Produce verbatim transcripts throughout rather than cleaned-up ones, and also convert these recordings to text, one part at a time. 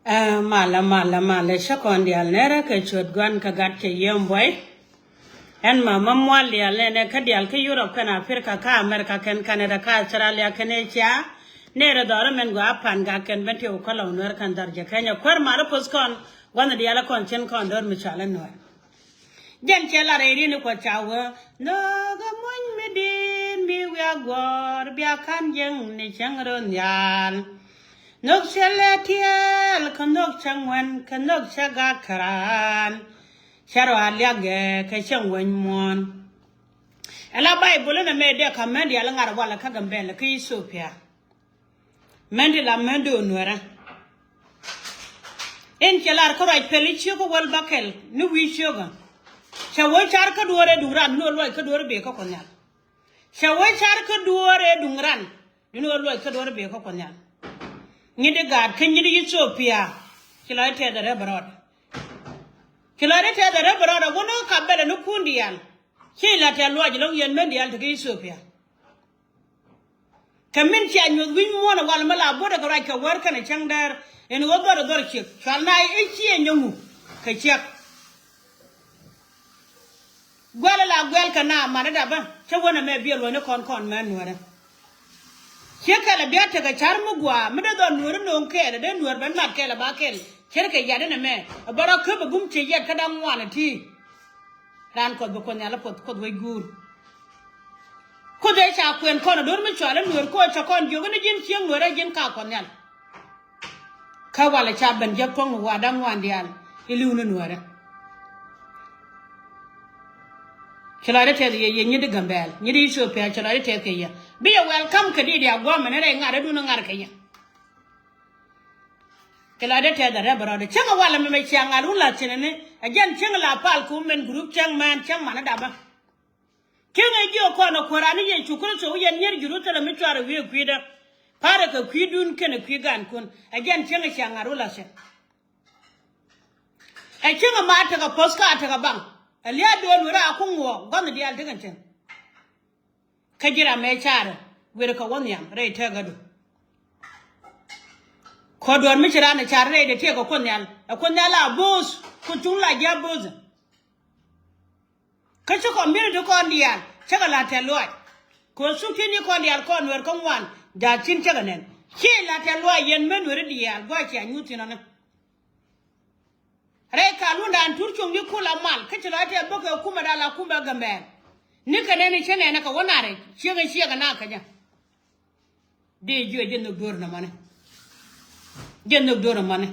Ɛ malɛ malɛ malɛ cä kɔn diaal nɛrɛ kɛ cuɔt guan kɛ gat kɛ yiem buɔy. Ɛn ma ma mual diaal nɛnɛ kä diaal kä Yurop kɛn Aprika kä Amerika kɛn Kanada kä Australia kɛn Asia. Nɛrɛ dhɔrä mɛn gua pan gak kɛn ben ti wä kɔlɔ Nuɛr kɛn dhɔr jɛ Kenya kuɛr malä poth kɔn gua̱n diaal kɔn cin kɔn dɔr mi cual Nuɛr. Jɛn cɛ la rɛy rin kuɔth ca wee nhök ɛ muny mi di̱i̱t mi wiak guɔ̱ɔ̱r bia ka̱n jiäŋ ni cäŋ röth nhial. Nhök cɛ lɛ tiɛɛl kɛ nhök cɛ ŋuɛn kɛ nhök cɛ gak kɛ raan. Cɛ rɔ a liak gɛ kɛ cɛ ŋuɛny muɔ̱ɔ̱n. Ɛ la Bayböl inɛ mëë dee ka̱m män diaal ŋa̱r walɛ kä Gambɛl kä Ithiopia. Män ti la män do̱o̱ Nuɛrä. In cɛ lar kä ruac pɛl i̱ ciökä wäl bäkɛl ni wi̱i̱ ciökä. Cɛ wee car kä duɔ̱ɔ̱r ëë duŋ ran ni wä luɔc kä duɔ̱ɔ̱r bee kä Kuɔth Nhial. Cɛ wee car kä duɔ̱ɔ̱r ëë duŋ ran ni wä luɔc kä duɔ̱ɔ̱r bee kä Kuɔth Nhial. Nyi di gaat kä nyi di Ithiopia. Ci lɔc tɛth ɛ rɛp rɔɔdɛ. Ci lɔc tɛth ɛ rɛp rɔɔdɛ wä ni kä Gambɛl ni kun diaal. Ci la tɛth luɔc lo̱ŋ yɛn män diaal ti kä Ithiopia. Kɛ min cia nyuɔth wi̱ny muɔ̱ɔ̱n ɛ wal mi la buɔ̱t ɛ kɛ ruac kɛ wäär kɛnɛ cäŋ dɛɛr in ɣöö dhɔr ɛ dhɔr ciek cual na i̱ ciɛ nyɛ ŋu kɛ ciek. Guɛl ɛ la guɛl kɛ na man ɛ dapä cä wänɛ mɛ biɛ luɔ̱ny ni kɔn kɔn mɛ Nuɛrä. Ciek kɛl ɛ bia tekɛ car mi gua̱a̱ mi dee dhɔr Nuɛrä no̱o̱ŋ kɛɛl ɛ dee Nuɛr ben mat kɛɛl ɛ ba kɛl ce̱tkɛ yat inɛ mɛ ɛ bä rɔ käp ɛ bum ciɛ yɛt kä da̱ŋ ŋuan ɛ ti̱i̱. Raan Kuɔth bi Kuɔth Nhial ɛ puɔth Kuoth wec guur. Kuoth ëë ca kuɛn kɔn ɛ do̱r mi cual ɛ Nuɛr koc cɛ kɔn jiök ni ji̱n cieŋ Nuɛrä ji̱n ka Kuɔth Nhial. Kä walɛ ca ben jɛ puɔ̱ŋ mi wa̱a̱ da̱ŋ ŋuan diaal i̱ li̱w ni Nuɛrä. Ci lɔcdä tɛth yɛ yɛ nyi di Gambɛl nyi di Ithiopia ci lɔcdä tɛth kɛ yɛ. Bi yɛ welcome kɛ di diaal gua̱a̱mɛ ni rɛy ŋa̱r ɛ dun ɛ ŋa̱r kɛ yɛ. Ci la dee tɛth ɛ rɛp rɔɔdɛ cäŋ ɛ walɛ mɛmɛ ciaŋ ŋa̱l wun la thi̱n ni ɛ jɛn cäŋ la pal ku mɛn group cäŋ mɛn cäŋ manä dapä. Cäŋ ɛ jiök kɔn ɛ kuäär an ni Yecu Kritho wi̱c yɛn nyier Jerusalem mi cuarɛ wi̱i̱ kui̱dä. Pa̱rɛ kɛ kui̱dun kɛnɛ kui̱ gankun ɛ jɛn cäŋ ɛ ciaŋ ŋa̱l wun la thi̱n. Ɛ cäŋ ɛ ma tekɛ poth kä a tekɛ baŋ ɛ lia̱a̱ do̱l wërä a kuŋ wuɔ̱ɔ̱k gua̱nh diaal tekɛ cäŋ. Kä ji̱ ram mëë carɛ wër kɛ wä nhiam rɛy tëkädu. Kɔ duɔ̱ɔ̱r mi ci ran ɛ car rɛy dee tiɛɛk kɛ Kuoth Nhial ɛ Kuoth Nhial a bo̱o̱th ku cuŋ la ji̱ a bo̱o̱th. Kä ci community kɔn diaal cä kɛ la tɛ̈th luaac. Kɛ ɣöö thuk ti̱n ni kɔn diaal kɔn Nuɛr kä ŋuan ja̱a̱t cin cä kɛ nɛn ci la tɛ̈th luaac yɛn män Nuɛri diaal gua̱a̱c cia nyuuth thi̱n ɔni. Rɛy kalundan tur cuŋni kula mal kä ci lɔc tɛth bä kɛ kumɛ dal a kumɛ Gambɛl. Ni kɛ nɛn i̱ cä nɛn ɛ kɛ wä nar ɛ ciek ɛ ciek ɛ na kä jɛ. Dee jiö jɛ nhök do̱r nɔmɔni. Jɛ nhök do̱r nɔmɔni.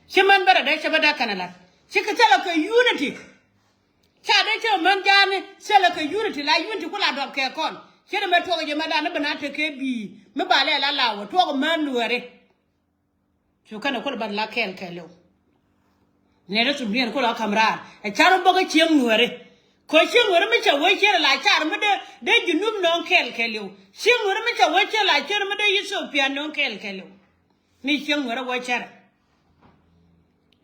Ci män bärɛ dee cɛ bä dee kɛn ɛ lat ci kɛ thilɛ kɛ unity. Ca dee cɛ män ja̱a̱ni thilɛ kɛ unity la unity kula dɔp kɛ kɔn. Ci dee mɛ tuɔk jɛ mɛ dan ni bi na tekɛ bi̱i̱ mi ba lɛ la lawä tuɔk män Nuɛri. Cu kɛnɛ kul bat la kɛɛl kɛɛliw. Nɛn rɛ thum diɛn kul a kam raar ɛ car bä kä cieŋ Nuɛri. Kɔ cieŋ Nuɛri mi cɛ wee cier la car mi dee dee Junub nɔŋ kɛɛl kɛɛliw. Cieŋ Nuɛri mi cɛ wee cier la cier mi dee Ethiopia nɔŋ kɛɛl kɛɛliw. Mi cieŋ Nuɛri wee cɛrɛ.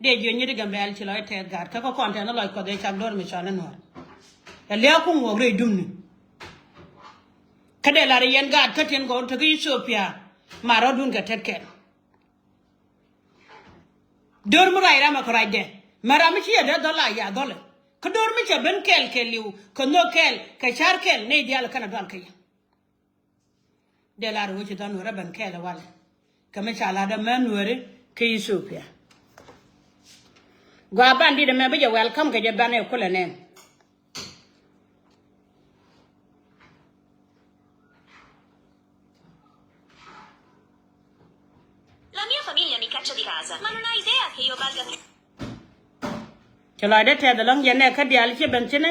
Dee jiö nyit i̱ Gambɛl ci lɔc tɛth gaat kä kä kɔn tɛth ni lɔc Kuɔth ëë cak do̱r mi cɔal i̱ Nuɛr. Ɛ lia̱a̱ kuŋ wuɔk rɛy dumni. Kä dee lar i̱ yɛn gaat kä tiɛn gɔw tekä Ethiopia. Ma rɔ̱dun kɛ tet kɛl. Do̱r mi ruac ram ɛ kɛ ruacdɛ mɛ ram mi ci yɛ dee dhɔl a ya dhɔlɛ. Kä do̱r mi cɛ ben kɛɛl kɛɛliw kɛ nhök kɛɛl kɛ ca̱r kɛɛl nɛy diaal kɛnɛ dual kä yɛ. Dee lar wec ci dhɔn Nuɛrä ben kɛɛl ɛ walɛ kɛ mi ca lat ɛ män Nuɛri kä Ethiopia. Gɔaa ban dit ɛmɛ bi jɛ welcome kɛ jɛ ban ɛ kulɛ nɛn. La mia famiglia mi caccia di casa, ma non hai idea che io valga più. Ci lɔcdä tɛth ɛlɔ̱ŋ yɛn ɛ kä diaal ci ben thi̱n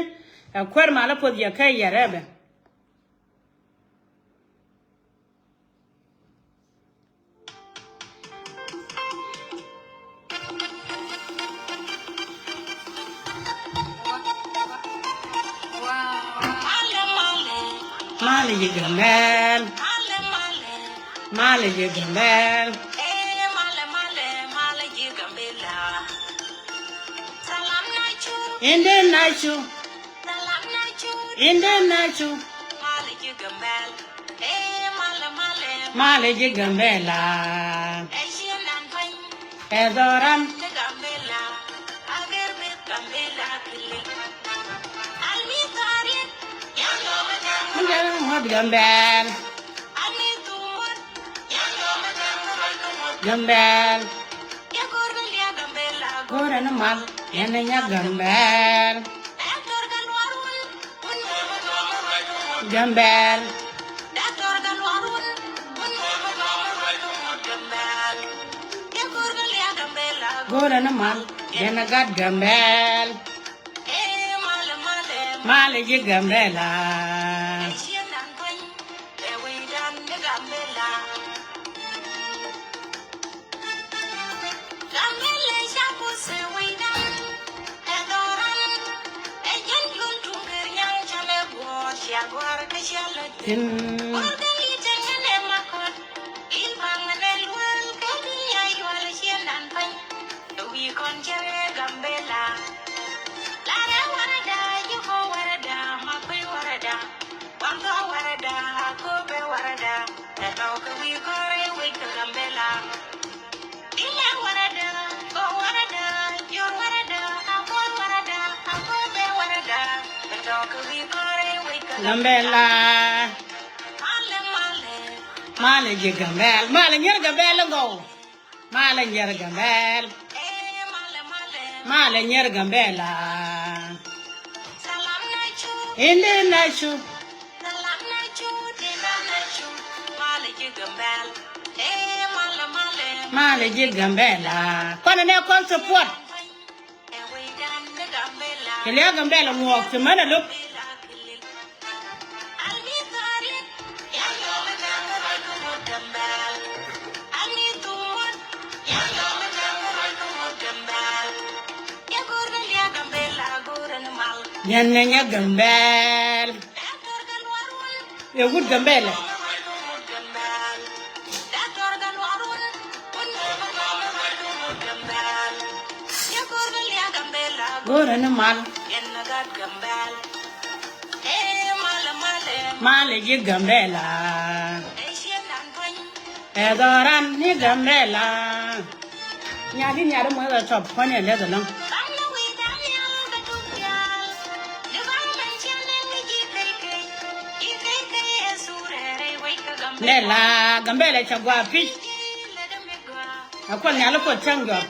ɛ kuäär mal ɛ poth yɛ kä yɛ rɛpɛ. Malɛ ji̱ Gambɛl. Malɛ ji̱ Gambɛl. Inde nacu. Inde nacu. Malɛ ji̱ Gambɛla. Ɛ dhɔran. Ŋuɔ̱t Gambɛl. Gambɛl. Go̱rɛ ni mal yɛn ni nya Gambɛl. Gambɛl. Go̱rɛ ni mal yɛn ni gat Gambɛl. Mal ji̱ Gambɛl a. Tin. Gambɛl a. Malɛ ji̱ Gambɛl. Malɛ nyier Gambɛl in gɔw. Malɛ nyier Gambɛl. Malɛ nyier Gambɛl a. Indi na cu. Malɛ ji̱ Gambɛl a. Kɔn nɛ kɔn support. Kɛ lia̱a̱ Gambɛl a ŋuɔɔk ti män a lo̱k. Yɛn ni nya Gambɛl. Ɛ wut Gambɛl ɛ. Go̱rɛ ni mal. Malɛ ji̱ Gambɛl a. Ɛ dhɔran ni Gambɛl a. Nyathi nyathi muɔth ɛ tɔp kɔn yɛ leth ɛlɔ̱ŋ. Lɛ la Gambɛl ɛ cɛ gua pi̱c. Ɛ kuɔth nhial ɛ kuɔth cäŋ jɔak.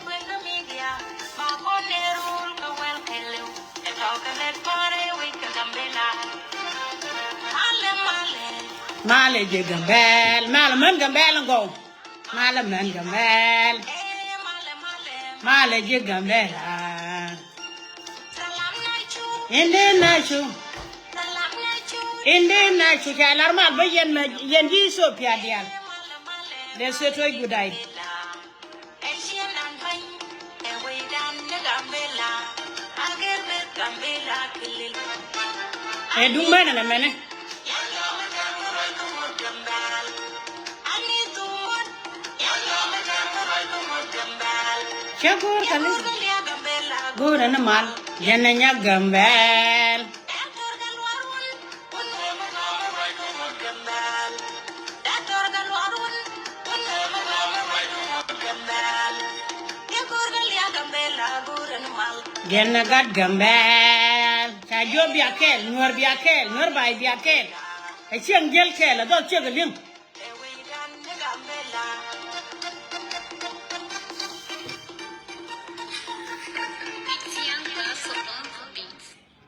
Malɛ ji̱ Gambɛl, malɛ män Gambɛl in gɔw. Malɛ män Gambɛl. Malɛ ji̱ Gambɛl a. Indi na cu. Indi na cu ca lar mal bä yɛn mɛ yɛn ji̱ Ethiopia diaal. Dee suet tuɔc gudai. Ɛ duŋ mɛnɛ nɛ mɛnɛ. Cɛ go̱o̱r kali. Go̱o̱rɛ ni mal yɛn ni nya Gambɛl. Yɛn ni gat Gambɛl. Ca jiök bia kɛɛl, Nuäär bia kɛɛl, Nuäär bay bia kɛɛl. Ɛ cieŋ jiäl kɛɛl, ɛ dhɔl ciek ɛ li̱ŋ.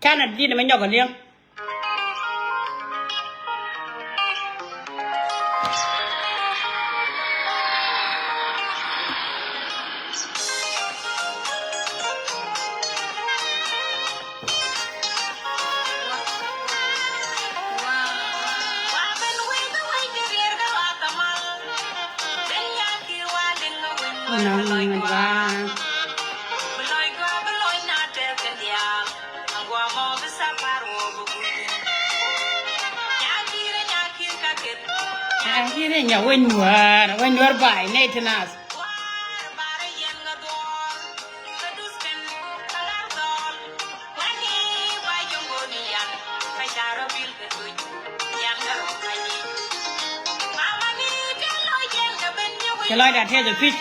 Canɛ di̱t ɛmɛ nyɔk ɛ li̱eŋ. Nyakir inya weny Nuäär, weny Nuäär bay ney ti nath. Cɛ lɔcda tɛth ɛ pi̱c.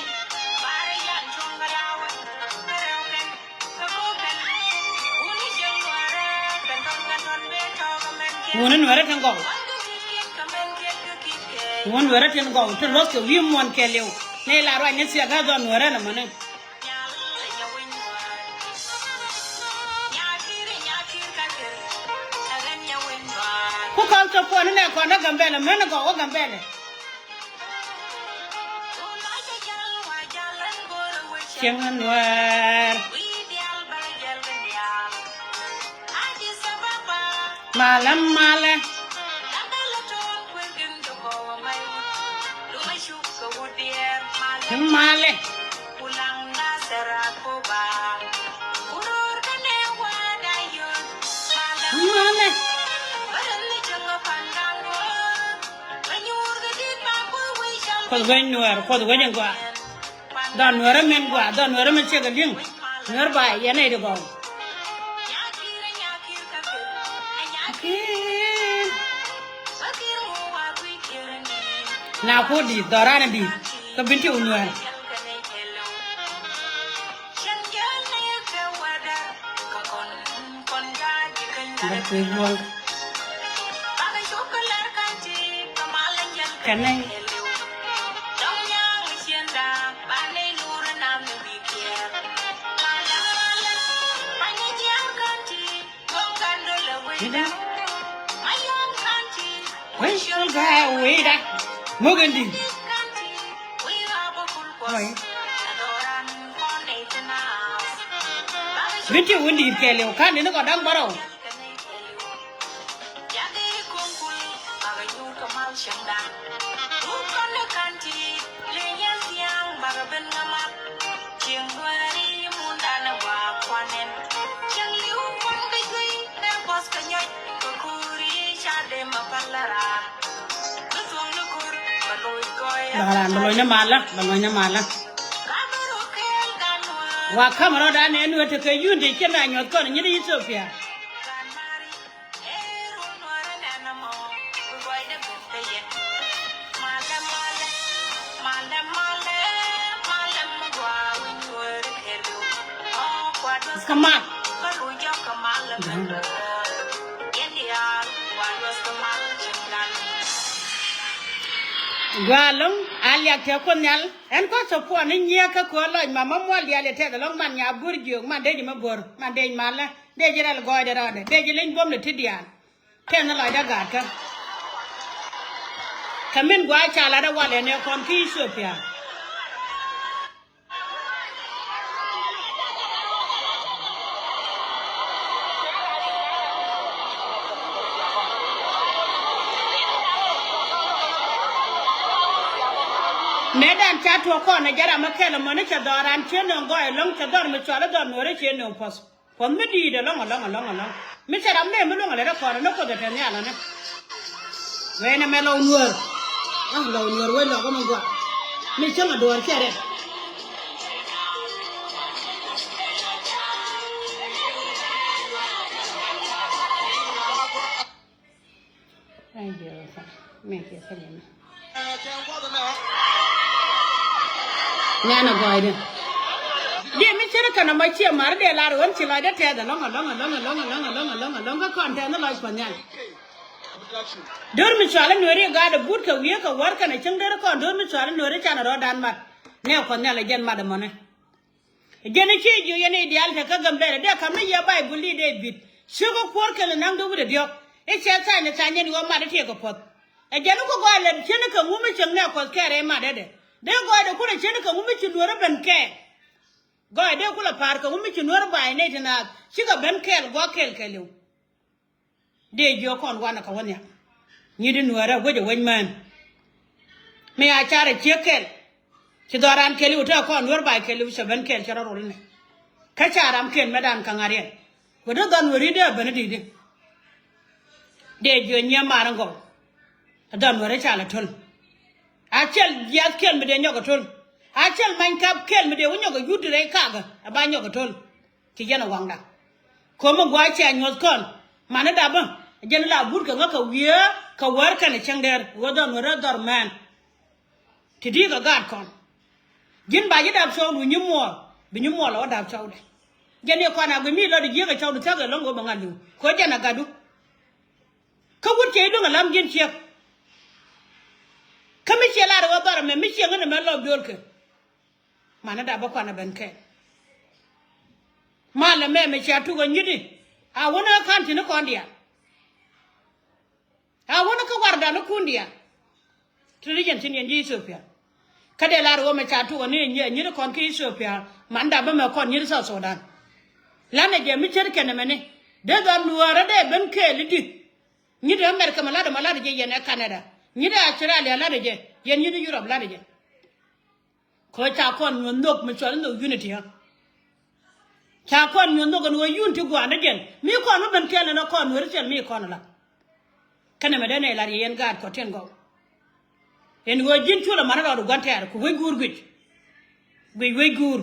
Ŋun in nuɛrɛ tin gɔw. Ŋun nuɛrɛ tin gɔw tin luɔth kɛ wi̱i̱ muɔ̱n kɛɛliw. Ni la ruac ni thiak kä dhɔn nuɛrɛ ni mäni. Ku kɔn tɔ puɔn ni nɛ kɔn ni Gambɛlɛ, män ni gɔw kä Gambɛlɛ. Cieŋ nuɛɛr. Malɛ, malɛ. Malɛ. Malɛ. Kuoth guec nuɛɛr, kuoth guec in gɔaa. Dhɔn nuɛɛr min gɔaa, dhɔn nuɛɛr min ciek a liŋ. Nuɛɛr ba yɛn nɛy di gɔw. Na ku di̱i̱t dhɔran di̱i̱t kä bin ti wä nuɛɛr. Kɛnɛ. Wecul gɛ wida. Muk in di̱i̱t. Oi. Bin ti wä in di̱i̱t kɛɛliw ka̱n ni ni kɔ da̱ŋ bärɔw. Dhɔran bɛ lony ni malä, bɛ lony ni malä. Wa ka̱m rɔɔd an ɛn wä tekɛ yun ti cɛ mɛ a nyuɔth kɔn nyin Ethiopia. Kamal. Gua loŋ a liak tɛ Kuoth Nhial. Ɛn kɔ support ni nyiɛ kä köö lɔc ma ma mual diaal yɛ tɛth ɛlɔŋ man nya bur jiök man dee ji̱ ma bur man dee ji̱ malä dee ji̱ rɛl gɔɔydɛ rɔɔdɛ dee ji̱ leny buɔ̱mdɛ ti diaal. Tɛn ni lɔcdä gaatkä. Kɛ min gua̱a̱ ca latdä walɛ nɛ kɔn kä Ethiopia. Mëëdan ca tuɔɔk kɔn ɛ jɛ ram mi kɛl ɛmɔni cɛ dhɔran cië nööŋ gɔɔy ɛlɔ̱ŋ cɛ dhɔr mi cual ɛ dhɔr nuɔ̱ɔ̱rä cië nööŋ puɔ̱th. Puɔ̱th mi di̱i̱t ɛlɔ̱ŋ ɛlɔ̱ŋ ɛlɔ̱ŋ ɛlɔ̱ŋ. Mi cɛ ram mëë mi luäŋ ɛ lɛ rɛ kɔn ɛ ni Kuoth ɛ tɛn nhial ɛnɛ. Wee nɛ mɛ lɔw nuäär. Ah, lɔw nuäär wee lɔk ɛmɛ gua̱a̱. Mi cäŋ ɛ duɔ̱ɔ̱r cɛ rɛt. Nɛn a gɔɔydɛ. Diɛ mi cär kɛn a ma ciɛ mar diɛ lar ɣän ci lɔcdä tɛth ɛlɔ̱ŋ ɛlɔ̱ŋ ɛlɔ̱ŋ ɛlɔ̱ŋ ɛlɔ̱ŋ ɛlɔ̱ŋ ɛlɔ̱ŋ ɛlɔ̱ŋ kä kɔn tɛth ni lɔc Kuɔth Nhial. Do̱r mi cual in nueeri gaat ɛ but kɛ wiee kɛ wär kɛn a cäŋ der kɔn do̱r mi cual in nueeri can a rɔɔdan mat. Nɛ Kuɔth Nhial a jɛn mat ɛmɔnɛ. Jɛn i̱ ci jiök yɛn i̱ diaal te kä Gambɛlɛ dee ka̱m ni yɛ Bayböl i̱ dee bi̱t. Cio̱kä kuäär kɛl i̱ naŋ dee wi̱cdɛ diɔ̱k. I̱ cɛ tha̱a̱ny ni tha̱a̱ny yɛn i̱ ɣöö mat i̱ tiɛɛk kɛ puɔ̱th. Ɛ jɛn i̱ kɔ gɔaa lɛ cien i̱ kɛ ŋu mi cieŋ nɛ kuɔth kɛɛr ɛ mat dee dee. Dee gɔɔydɛ kulɛ cien i̱ kɛ ŋu mi ci nuäär i̱ ben kɛɛl. Gɔɔydɛ kulɛ pa̱a̱r kɛ ŋu mi ci nuäär i̱ ba̱a̱y nɛy ti naath. Cikɛ ben kɛɛl gua̱a̱k kɛɛl kɛɛliw. Dee jiök kɔn wanɛ kɛ wä nhiam. Nyi di nuäärä wec ɛ wec mään. Mi a carɛ ciek kɛl. Ci dhɔran kɛl i̱ wä te kɔn nuäär bay kɛl i̱ wä cɛ ben kɛl cɛ rɔ rol inɛ. Kä ca ram kɛl mɛ dan kä ŋa̱r yɛn. Wä di dhɔn wä ri dee ben i̱ di̱t i̱. Dee jiök nyiɛ mar in gɔw. Ɛ dhɔn nuäärä ca lɛ to̱l. A cɛl jiath kɛl mi dee nyɔk ɛ to̱l. A cɛl many kap kɛl mi dee wä nyɔk ɛ yut rɛy kakä ɛ ba nyɔk ɛ to̱l. Ci jɛn ɛ waŋda. Ko̱mi gua̱a̱c cɛ nyuɔ̱th kɔn. Mani dapä. Jɛn la but kɛ ŋä kɛ wiee kɛ wäär kɛn ɛ cäŋ dɛr. Ɣöö dhɔr nuɔ̱rä dhɔr mɛn. Ti di̱i̱k ɛ gaat kɔn. Ji̱n ba ji̱ dap cɔwdu nyi muɔɔr. Bi nyi muɔɔr lɛ wä dap cɔwdɛ. Jɛn i̱ kɔn a gui mi lɔt i̱ ji̱eek ɛ cɔwdu thia̱k ɛ lɔ̱ŋ ɣöö bɛ ŋa̱t li̱w. Ko̱ jɛn ɛ gatdu. Kä wut cɛ i̱ duŋ a lam ji̱n ciek. Kä mi ciɛ lar ɛ wä dhɔr ɛmɛ mi ciɛ ŋän ɛmɛ lɔp duel kɛ. Manɛ dap bä kuan ɛ ben kɛn. Mal ɛmɛ mɛ cia tuk ɛ nyit i̱ a wun ɛ ka̱n ti̱n i̱ kɔn diaal. A wun kä warda ni kun diaal. Ti ri jɛn tin yɛn ji̱ Ethiopia. Kä dee lar ɣöö mɛ ca tuk ɛ ni nyiri kɔn kä Ethiopia. Man dap bä mɛ kɔn nyiri South Sudan. Lanɛ jɛ mi cär kɛn ɛmɛni dee dhɔn nuäärä dee ben kɛɛl i̱di. Nyiri America mɛ latdɛ mɛ latdɛ jɛ yɛn ɛ Canada. Nyiri Australia latdɛ jɛ yɛn nyiri Europe latdɛ jɛ. Kɛ ca kɔn nyuɔ̱th nhök mi cual nhök unity ɣä. Ca kɔn nyuɔ̱th nhök ɛn ɣöö unity gua̱a̱n dädiɛn mi kɔn mi ben kɛɛl ɛn ɣä kɔn nueeri thil mi kɔn ala. Kɛnɛ mɛ dee nɛy lat yɛ yɛn gaat kɔtiɛn gɔw. Ɛn ɣöö ji̱n culɛ man rɔɔd gua̱n tɛɛr ku wec guur guic. Guic wec guur.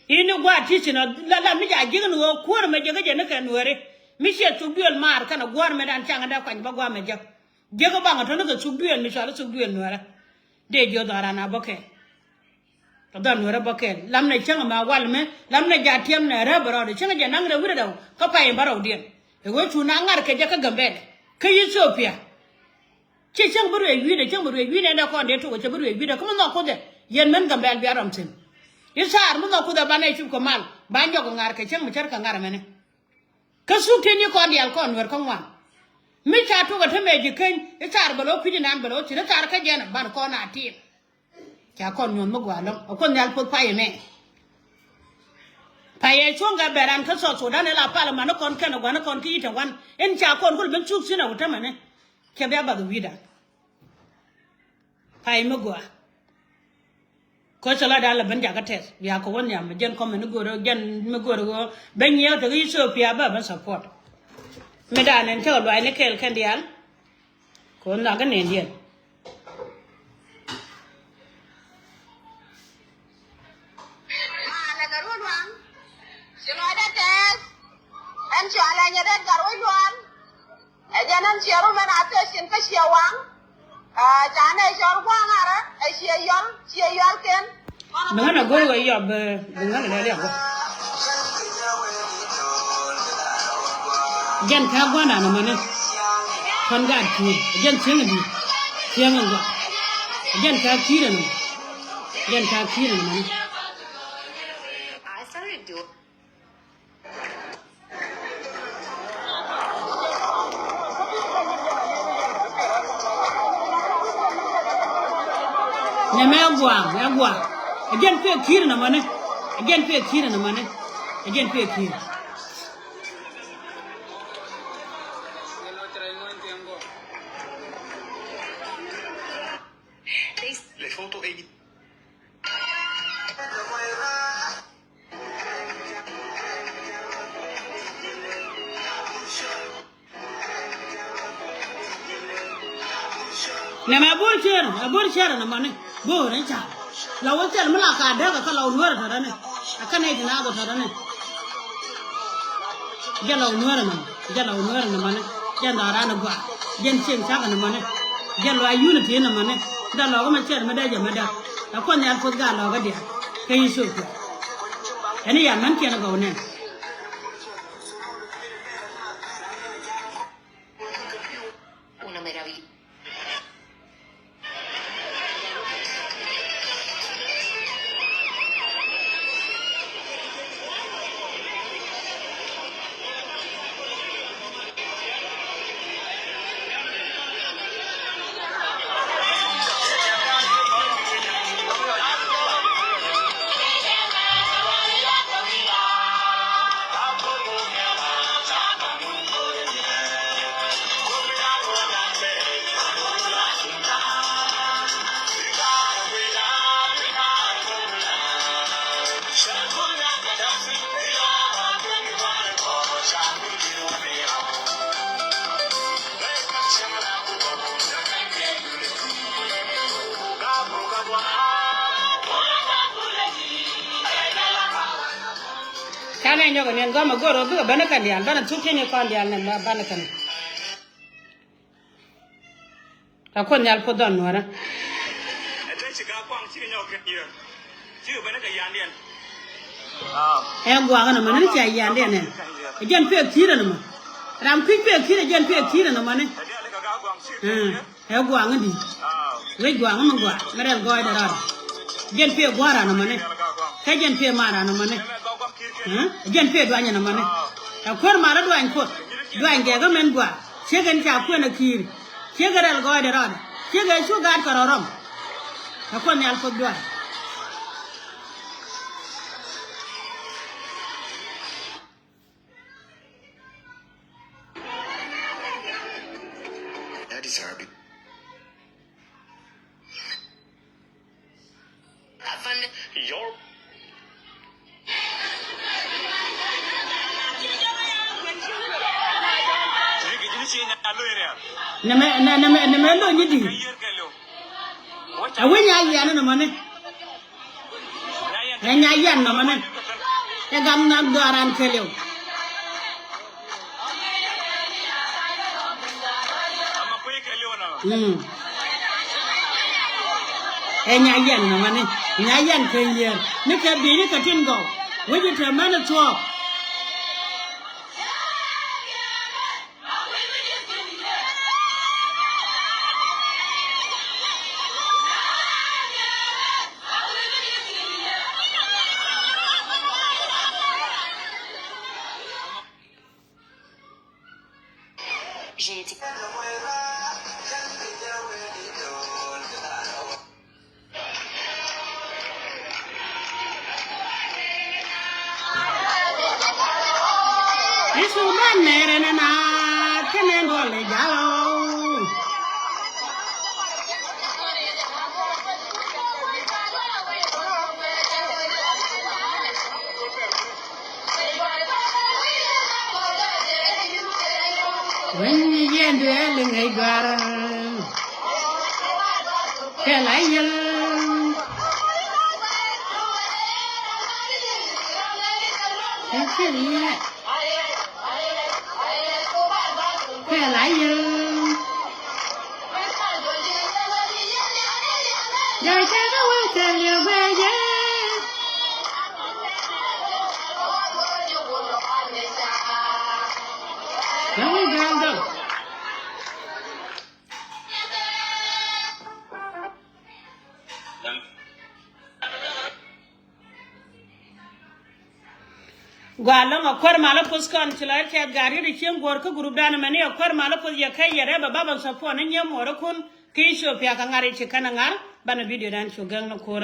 Ini gua̱a̱r ti̱ci nɔ la la mi ca ji̱k ɛn ɣöö kuäär mɛ ji̱k jɛ ni kɛ nueeri. Mi ciɛ thuk duël maar kɛnɛ gua̱a̱r mɛ dan caŋ dee kuany bä gua̱a̱r mɛ ji̱k. Jiäk baŋ a tɔ̱ni kɛ thuk duëël mi cɔal i̱ thuk duëël nuɛrä. Dee jiöth ɣɔ̱ran a bä kɛɛl. Kɛ dhɔl nuɛrä bä kɛɛl lamnɛ cäŋ ɛmɛ a wal mɛ lamnɛ jaat tiɛm nɛ rääp bɛ rɔɔdɛ cäŋ jɛ naŋ rɛw wi̱cdɛ dɔ̱ŋ kä pay in bä rɔw diɛn. Ɛ ɣöö cu na ŋa̱r kɛ jɛ kä Gambɛlɛ kä Ithiopia. Ciɛ cäŋ bi ruëëc wi̱i̱dɛ cäŋ bi ruëëc wi̱i̱dɛ ɛn dee kɔn dee tok cɛ bi ruëëc wi̱i̱dɛ kä mi nhɔk kuthɛ. Yɛn mɛn Gambɛl bia rɔm thi̱n. I̱ thaar mi nhɔk kuthɛ banɛ cup kɛ mal ba nyɔk kɛ ŋa̱r kɛ cäŋ mi cär kɛ ŋa̱r ɛmɛni. Kä thuk tin i̱ kɔn diaal kɔn nuɛr kä ŋuan. Mi ca tuk ɛ te mɛ ji̱ keny i̱ car bɛ lo̱ kui̱c inan bɛ lo̱ thi̱n i̱ car kä jɛn ɛ ban kɔn a tim. Ca kɔn nyuɔ̱th mi gua̱a̱ lɔ̱ŋ ɛ kuoth nhial puɔth pay ɛmɛ. Pay ɛ cuɔ̱ŋ kɛ bɛran kä South Sudan ɛ la pal ɛman i̱ kɔn kɛn ɛ gua̱n i̱ kɔn kä yi̱t ɛ wan in ca kɔn kul ben thuk thi̱n ɛ wä tämɛni. Cɛ bia bath wi̱i̱dan. Pay mi gɔaa. Koc cɛ lɔcdan lɛ ben jakä tɛth bia kɛ wä nhiam jɛn kɔmɛ ni go̱o̱r jɛn mi go̱o̱r ɣöö ben nyiɛɛk tek Ethiopia bä ben support. Mi dan ɛn cä kɛ luac ni kɛɛl kɛn diaal. Kɛ wä nhak kɛ nɛn diɛn. Malɛ kɛ ruɔ̱n waŋ ci lɔcdä tɛth. Ɛn cɔalɛ nyɛ dee gat wä yuan. Ɛ jɛn ɛn ciɛ rum ɛn a thieecin kä ciɛ waŋ. Aa, ca nɛ cɔl gua̱a̱ŋ arä ɛ ciɛ yɔl ciɛ yɔl ken. Bi ŋän a go̱r wee yɔp bi ŋän a lɛl yɔp. Jɛn kä gua̱a̱ŋ an ɛmɔni. Kɔn gaat ki̱i̱r jɛn cieŋ a di̱i̱t cieŋ a gua̱a̱ŋ. Jɛn kä ki̱i̱r ɛn ɛmɔ. Jɛn kä ki̱i̱r ɛn ɛmɔni. Nɛmɛ ɛ gua̱a̱ŋ ɛ gua̱a̱ŋ. Ɛ jɛn pek ki̱i̱r nɛmɔni. Ɛ jɛn pek ki̱i̱r nɛmɔni. Ɛ jɛn pek ki̱i̱r. Nɛmɛ a bo̱o̱r cɛɛr, a bo̱o̱r cɛɛr nɛ mani bo̱o̱r ni ca. La wä thil mi la ka däk kä la wä nuäär tɔ̱tɔ̱ni. A kä nɛy ti naath tɔ̱tɔ̱ni. Jɛ la wä nuäär nɛ mani, jɛ la wä nuäär nɛ mani. Jɛ dhɔran gɔaa, jɛ cieŋ cak nɛ mani. Jɛ lɔa unity nɛ mani. Dee lɔkä mɛ cɛɛr mi dee jɛ mi däk. A kuɔth nhial puɔth gaa lɔkä diaal kä Ethiopia. Ɛn i̱ ya män kiɛn gɔw nɛn. Canɛ nyɔk ɛ niɛn gɔmɛ go̱r ɣä bikɛ bänä kɛn diaal bänä thuk ti̱ni kɔn diaal nɛn bänä kɛn. Ka kuoth nhial puɔth dhɔn nuɔ̱ɔ̱rä. Ɛ te ci ka kuaŋ ci kɛ nyɔk kɛ yɛ. Ci kɛ bänä kɛ yandiɛn. Ɛ guakä nɛ mani ni cia yandiɛn ɛn. Ɛ jɛn pek ki̱i̱rä nɛ mɔ. Ram kui̱ pek ki̱i̱rä jɛn pek ki̱i̱rä nɛ mani. Ɛ gua̱a̱ŋ di. Wec gua̱a̱ŋ mi gua̱a̱ mi rɛl gɔɔydɛ rɔɔdɛ. Jɛn piɛ gua̱a̱r anɔmɔni. Kä jɛn piɛ maar anɔmɔni. Jɛn piɛ duany anɔmɔni. Ɛ kuäär mal ɛ duany Kuoth. Duany gɛɛkä min gua̱a̱. Ciek ɛn ca kuën ɛ ki̱i̱r. Ciek ɛ rɛl gɔɔydɛ rɔɔdɛ. Ciek ɛ cu gaat kɛ rɔ̱rɔm. Ɛ Kuoth Nhial Kuoth duany. Addis Arabic. Nɛmɛ, nɛ-, nɛmɛ, nɛmɛ lo nyi di. A wi̱ny a yiɛn ni mɔni. Ɛ nya yɛn nɔmɔ ni. Ɛ gam na dhɔran kɛliw. Mm. Ɛ nya yɛn nɔmɔ ni. Nya yɛn kɛ yier. Ni kɛ bi̱i̱ni kɛ tin gɔw. Wi̱ci te mɛn thuɔɔk. Isu ban nɛrɛ nɛ na kɛnɛ gɔl ijalɔ. Weny yɛn duel ŋäc gɔ̱a̱r. Kɛ la yel. Kɛ kɛ yɛ. Kɛ la yel. Jɔy cɛ kɛ wä kɛ liw bɛ jɛ. Kɛ wä jɔl dɔl. Gua lɔŋ a kuäär malä puth kɔn ci lɔc kɛth gat riet a cieŋ guɔ̱ɔ̱r kä group dan mɛni a kuäär malä puth yɛ kɛ yɛ rɛp a bap a support ni nyiee muɔɔr ikun. Ki Ethiopia kɛ ŋa̱r i̱ ci kɛn a ŋa̱r banɛ video dan cu gäŋ ni ko̱rä.